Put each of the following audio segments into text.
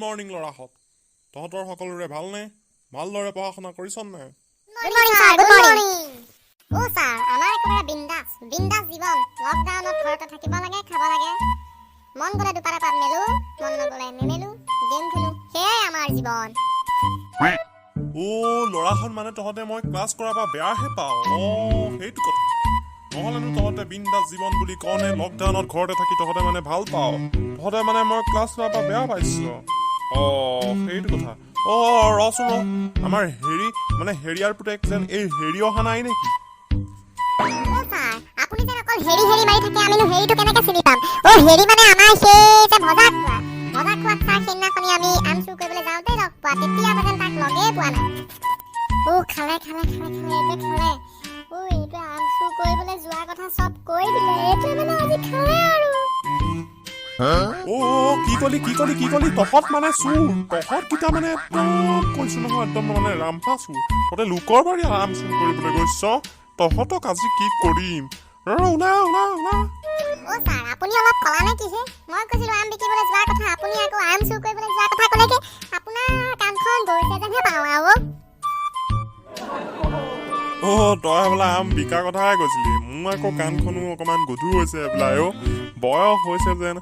Morning ল'ৰাহঁত। তহঁতৰ সকলোৰে ভালনে? ভালদৰে পঢ়া শুনা কৰিছ নাই? Good morning sir, good morning. অ' ছাৰ, আমাৰ একেবাৰে বিন্দাছ বিন্দাছ জীৱন। লকডাউনত ঘৰতে থাকিব লাগে, খাব লাগে, মন গ'লে দুপাত এপাত মেলো, মন নগ'লে নেমেলো, গেম খেলো, সেয়াই আমাৰ জীৱন। অ' ল'ৰাহঁত, মানে তহঁতে মই ক্লাছ কৰাৰ পৰা বেয়াহে পাওঁ? অ' সেইটো কথা। নহ'লেনো তহঁতে বিন্দাছ জীৱন বুলি কওঁনে? লকডাউনত ঘৰতে থাকি তহঁতে মানে ভাল পাওঁ? তহঁতে মানে মই ক্লাছ কৰাৰ পৰা বেয়া পাইছ? অ' সেইটো কথা। অ' ৰচোন ৰ, আমাৰ হেৰি মানে হেৰিয়াৰ পুতেক যেন এই হেৰি অহা নাই নেকি? অ' ছাৰ, আপুনি যেন অকল হেৰি হেৰি মাৰি থাকে, আমিনো হেৰিটো কেনেকে চিনি পাম? অ' হেৰি মানে আমাৰ সেই যে ভজা খোৱা, ভজা খোৱাক ছাৰ, সেইদিনাখনি আমি আম চুৰ কৰিবলৈ যাওঁতে লগ পোৱা, তেতিয়াৰ পৰা যেন তাক লগেই পোৱা নাই। অ' খালে খালে খালে খালে, এইটোৱে খালে। অ' এইটোৱে আম চুৰ কৰিবলৈ যোৱা কথা চব কৈ দিলে। এইটোৱে মানে আজি খালে আৰু। অ' অ' কি কলি, কি কলি, কি কলি? তহঁত মানে চোৰ? তহঁত কেইটা মানে একদম কৈছো নহয়, একদম মানে ৰামফা চোৰ। তহঁতে লোকৰ বাৰী আম চুৰ কৰিবলৈ গৈছ। তহঁতক আজি কি কৰিম, ৰ ৰ, ওলা ওলা ওলা। অ' ছাৰ, আপুনি অলপ কলা নে কিহে? মই কৈছিলো আম বিকিবলৈ যোৱাৰ কথা, আপুনি আকৌ আম চুৰ কৰিবলৈ যোৱাৰ কথা ক'লে কি? আপোনাৰ কাণখন গৈছে যেনহে পাওঁ আৰু। অ' তই বোলা আম বিকা কথাহে কৈছিলি। মোৰ আকৌ কাণখনো অকণমান গধুৰ হৈছে বোলা। অ' বয়স হৈছে যেন,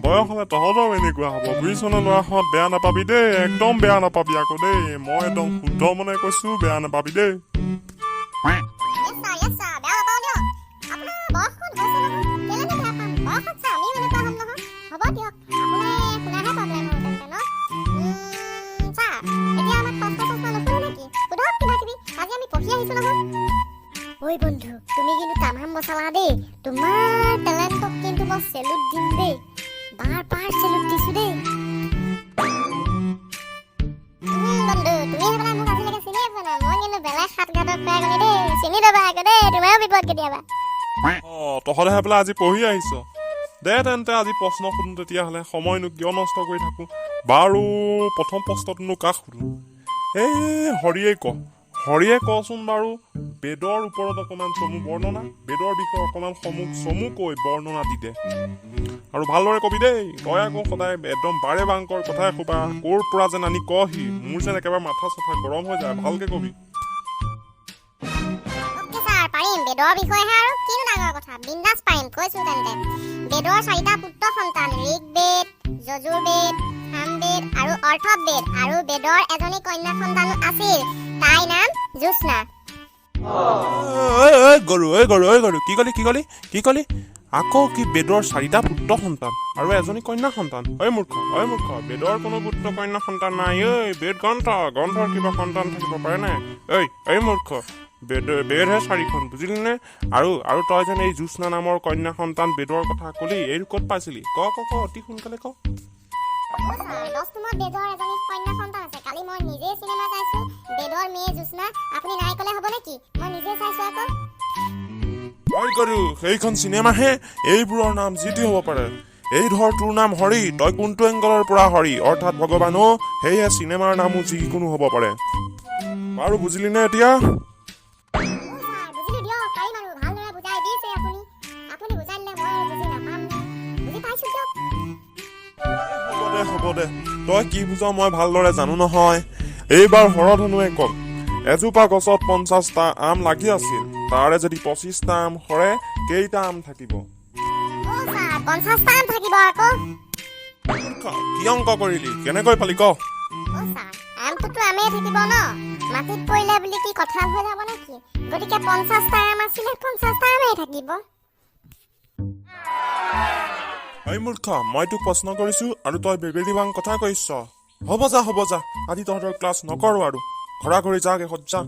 বয়স হ'লে তহঁতৰো এনেকুৱা হ'ব, বুজিছ নে? ল'ৰাহঁত, বেয়া নাপাবি দেই, একদম বেয়া নাপাবি আকৌ দেই। মই একদম শুদ্ধ মনে কৈছো, বেয়া নাপাবি দেই। Yes sir, yes sir, বেয়া নাপাওঁ দিয়ক। আপোনাৰ বয়সখন হৈছে নহয়, কেলেনো বেয়া পাম? বয়সত ছাৰ আমিও এনেকুৱা হ'ম নহয়। হ'ব দিয়ক, আপোনাৰ শুনাহে প্ৰব্লেম হ'ল তেন্তে ন। ছাৰ, এতিয়া আমাক প্ৰশ্ন চশ্ন নুসুধে নেকি? সোধক কিবা কিবি, আজি আমি পঢ়ি আহিছো নহয়। ঐ বন্ধু, তুমি কিন্তু তামাম বচালা দেই। তোমাৰ টেলেণ্টক কিন্তু মই চেলুট দিম দেই, বাৰ বাৰ চেলুট দিছো দেই। বন্ধু, তুমি সেইবিলাক মোক আজিলৈকে চিনিয়ে পোৱা নাই। মই কিন্তু বেলেগ সাত ঘাটৰ খুৱাই গ'লো দেই। চিনি পাবা আকৌ দেই, তোমাৰো বিপদ কেতিয়াবা। অ' তহঁতেহে বোলে আজি পঢ়ি আহিছ। দে তেন্তে, আজি প্ৰশ্ন সোধো তেতিয়াহ'লে, সময়নো কিয় নষ্ট কৰি থাকোঁ। বাৰু, প্ৰথম প্ৰশ্নটোনো কাক সোধো? এই হৰিয়ে ক, হৰিয়ে কচোন বাৰু, বেদৰ ওপৰত অকণমান চমু বৰ্ণনা, বেদৰ বিষয়ে অকণমান চমুকৈ বৰ্ণনা দি দে আৰু ভালদৰে কবি দেই। তই আকৌ সদায় একদম বাৰে বাংকৰ কথাই সোপা ক'ৰ পৰা যেন আনি কহি, মোৰ যেন একেবাৰে মাথা চাথা গৰম হৈ যায়। ভালকে কবি। অ'কে ছাৰ, পাৰিম। বেদৰ বিষয়েহে আৰু কিনো ডাঙৰ কথা, বিন্দাছ পাৰিম। কৈছো তেন্তে, বেদৰ চাৰিটা পুত্ৰ সন্তান ঋগবেদ, যজুৰ্বেদ, সামবেদ আৰু অথৰ্ববেদ। আৰু বেদৰ এজনী কন্যা সন্তানো আছিল, তাইৰ নাম জ্যোৎস্না। ঐ ঐ গৰু, ঐ গৰু, ঐ গৰু, কি কলি, কি কলি, কি কলি আকৌ? কি বেদৰ চাৰিটা পুত্ৰ সন্তান আৰু এজনী কন্যা সন্তান? ঐ মূৰ্খ, ঐ মূৰ্খ, বেদৰ কোনো পুত্ৰ কন্যা সন্তান নাই ঐ। বেদ গ্ৰন্থ, গ্ৰন্থৰ কিবা সন্তান থাকিব পাৰে নাই? ঐ ঐ মূৰ্খ, বেদহে চাৰিখন, বুজিলি নে? আৰু তই যেন এই জ্যোৎস্না নামৰ কন্যা সন্তান বেদৰ কথা কলি, এইটো ক'ত পাইছিলি? ক ক ক, অতি সোনকালে ক। অ' ছাৰ, দশটুমত বেদৰ এজনী কন্যা সন্তান আছে। কালি মই নিজে চিনেমা চাইছো, বেদৰ মেয়ে জ্যোৎস্না। আপুনি নাই ক'লে হ'ব নেকি? মই নিজে চাইছো আকৌ। ঐ গৰু, সেইখন চিনেমাহে। এইবোৰৰ নাম যি টি হ'ব পাৰে। এই ধৰ তোৰ নাম হৰি, তই কোনটো এংগলৰ পৰা হৰি অৰ্থাৎ ভগৱানো, সেয়ে চিনেমাৰ নামো যিকোনো হ'ব পাৰে। বাৰু, বুজিলি নে এতিয়া? অ' ছাৰ, বুজিলো দিয়ক, পাৰিম আৰু। ভালদৰে বুজাই দিছে আপুনি। আপুনি বুজাই দিলে মই আৰু বুজি নাপাম নে? বুজি পাইছো দিয়ক। হ'ব দে, হ'ব দে, তই কি বুজ মই ভালদৰে জানো নহয়। এইবাৰ হৰধনুৱে কওক, এজোপা গছত 50টা আম লাগি আছিল, তাৰে যদি 25টা আম সৰে, কেইটা আম থাকিব? অ' ছাৰ, 50টা আম থাকিব আকৌ। মূৰ্খ, কি অংক কৰিলি? কেনেকৈ পালি ক। অ' ছাৰ, আমটোতো আমেই থাকিব ন? মাটিত পৰিলে বুলি কি কঁঠাল হৈ যাব নেকি? গতিকে 50টা আম আছিলে, 50টা আমেই থাকিব। ঐ মূৰ্খ, মই তোক প্ৰশ্ন কৰিছো আৰু তই বেবেৰি বাং কথা কৈছ। হ'ব যা, হ'ব যা, আজি তহঁতৰ ক্লাছ নকৰো আৰু। ঘৰা ঘৰি যা, শেষত যা।